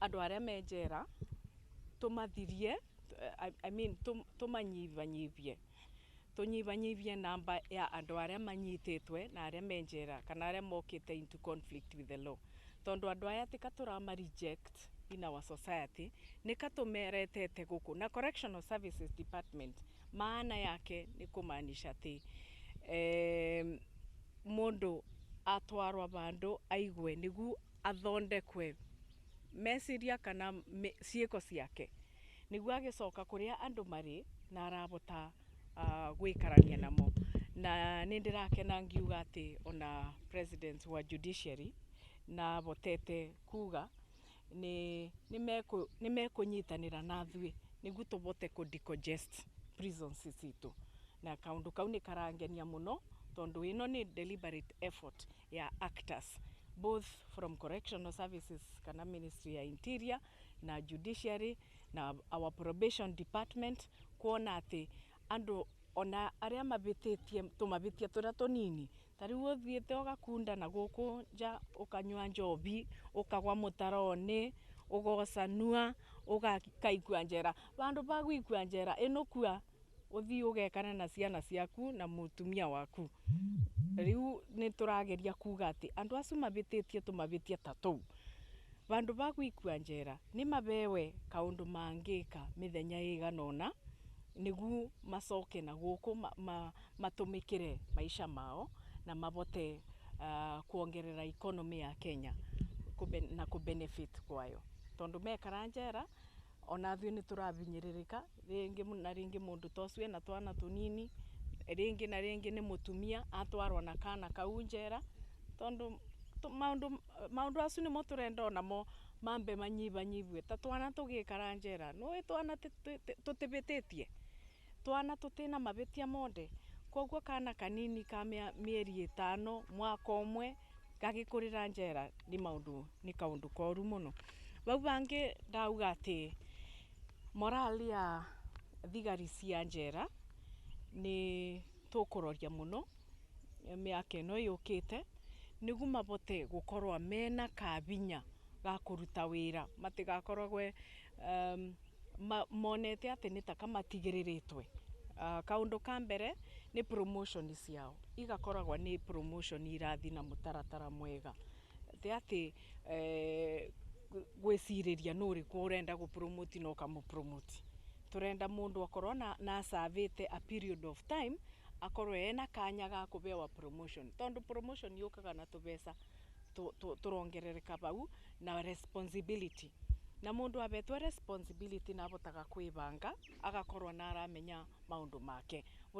Andũ arĩa me njera tũmathirie, I mean tũmanyibanyibie, tũnyibanyibie namba ya andũ arĩa manyitĩtwe na arĩa me njera kana arĩa mokĩte into conflict with the law, tondũ andũ aya tika tũrama reject in our society, nĩka tũmeretete gũkũ. Na Correctional Services Department maana yake nĩ kũmaanisha atĩ mũndũ atwarwa vandũ aigue nĩgu athondekwe meciria kana ciĩko ciake, nĩguo agĩcoka kũrĩa andũ marĩ na arabota gũikarania namo. Na nĩ ndĩrakena ngiuga atĩ ona president wa judiciary na abotete kuga nĩ nĩmekũnyitanĩra na ithuĩ nĩguo tũbote kũ decongest prisons citũ. Na kaũndũ kau nĩ karangenia mũno, tondũ ĩno nĩ deliberate effort ya actors both from Correctional Services kana Ministry ya Interior na judiciary na our probation department, kuona atĩ andũ ona arĩa mabĩtĩtie tũmabĩtia tũrĩa tũnini, ta rĩu ũthiĩte ũgakunda na gũkũ nja, ũkanyua njobi, ũkagwa mũtaro-inĩ, ũgocanua, ũgakaikua njera. Vandũ va gũikua njera ĩnũkua ũthiĩ ũgekane na ciana ciaku na mũtumia waku. Rĩu nĩ tũrageria kuga atĩ andũ acio mabĩtĩtie tũmabĩtia ta tũu, vandũ va gũikua njera nĩ mabewe kaũndũ mangĩka mĩthenya ĩigana ũna nĩguo macoke na gũkũ matũmĩkĩre maisha mao na mabote kuongerera economy ya Kenya na kũbenefit kwayo, tondũ mekara njera ona ithuĩ nĩ tũrabinyĩrĩrĩka rĩngĩ na rĩngĩ. Mũndũ ta ũcio ena twana tũnini, rĩngĩ na rĩngĩ nĩ mũtumia atwarwo na kana kau njera, tondũ maũndũ acio nĩmo tũrenda onamo mambe manyibanyibwe. Ta twana tũgĩkara njera, nĩũĩ twana tũtibĩtĩtie, twana tũtina mabĩtia monde. Koguo kana kanini ka mĩeri 5, mwaka ũmwe, gagĩkũrĩra njera nĩ maũndũ, nĩ kaũndũ koru mũno. Vau bangĩ ndauga atĩ morale ya thigari cia njera nĩ tũkũroria mũno mĩaka ĩno yũkĩte, nĩguo mabote gũkorwo mena kabinya ga kũruta wĩra, matigakoragwe monete atĩ nĩ taka matigĩrĩrĩtwe. Kaũndũ ka mbere nĩ promotion ciao igakoragwo nĩ promotion irathi na mũtaratara mwega, ti atĩ gwĩcirĩria nũ ũrĩkũ ũrenda gũpromote na ũkamũpromote. Tũrenda mũndũ akorwo na acavĩte a period of time, akorwo ena kanya ga kũbewa promotion, tondũ promotion yũkaga na tũbeca tũrongerereka bau na responsibility. Na mũndũ abetwo responsibility na abotaga kwĩbanga, agakorwo na aramenya maũndũ make.